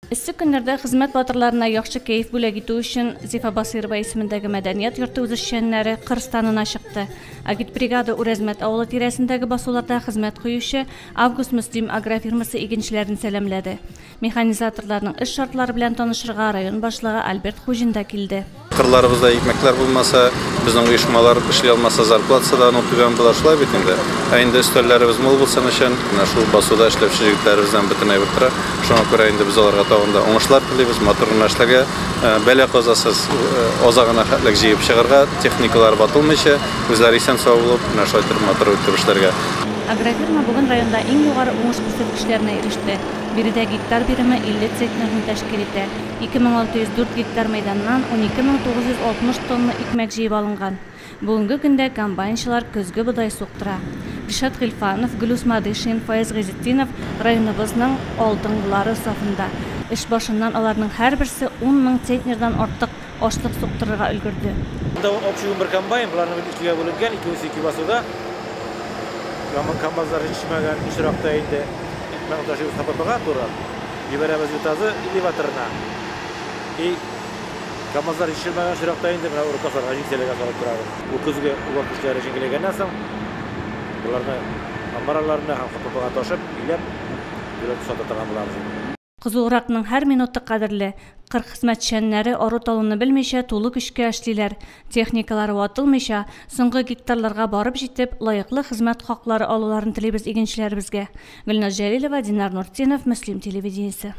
Эссе көннәрдә хезмәт батырларына яхшы кәеф бүләк итү өчен Зифа Басыйрова исемендәге мәдәният йорты үзешчәннәре кыр станына чыкты. Агитбригада Үрәзмәт авылы тирәсендәге басуларда хезмәт куючы Август-Мөслим агрофирмасы игенчеләрен сәламләде. Механизаторларның эш шартлары белән танышырга район башлыгы Альберт Хуҗин да килде. Кырларыбызда икмәкләр булмаса, безнең оешмалар эшли алмаса, зарплатасы да аның түбән була, шулай бит инде. Ә инде өстәлләребез мул булсын өчен, менә шул басуда эшләүче җегетләребездән бөтен әйбер тора. Шуңа күрә инде без аларга тагын да уңышлар телибез, матур гына эшләргә, бәла-казасыз азагына хәтлек җыеп чыгарга, техникалар ватылмыйча, үзләре исән-сау булып, менә шулай итеп матур итеп эшләргә. Агрофирма бүген районда иң югары уңыш күрсәткечләренә иреште. Биредә гектар биреме 50 центнерны тәшкил итә. 2604 гектар мәйданнан 12960 тонна икмәк җыеп алынган. Бүгенге көндә комбайнчылар көзге бодай суктыра. Ришат Гыйльфанов, Гөлүс Мадышин, Фаяз Гыйзетдинов районыбызның алдынгылары сафында. Эш башыннан аларның һәрберсе 10 мең центнердан артык ашлык суктырырга өлгерде. Монда общий 11 комбайн, боларның бит икегә бүленгән, икесе ике басуда. Яман КАМАЗлар җитешмәгән очракта инде икмәк ташыйбыз КППга туры. Җибәрәбез Ютазы элеваторына. И КАМАЗлар җитешмәгән очракта инде менә Уртасарга җиңсәләргә салып торабыз. Бу көзге убак эшләре җиңеләйгәннән соң, боларны амбар араларына һәм КППга ташып, иләп, дәүләткә сата торган булабыз инде. Кызуыракның һәр минуты кадерле. Кыр хезмәтчәннәре ару-талуны белмичә тулы көчкә эшлиләр. Техникалары ватылмыйча, соңгы гектарларга барып җитеп, лаеклы хезмәт хаклары алуларын телибез игенчеләребезгә. Гөлназ Җәлилова, Динар Нуртдинов, Мөслим телевидениесе.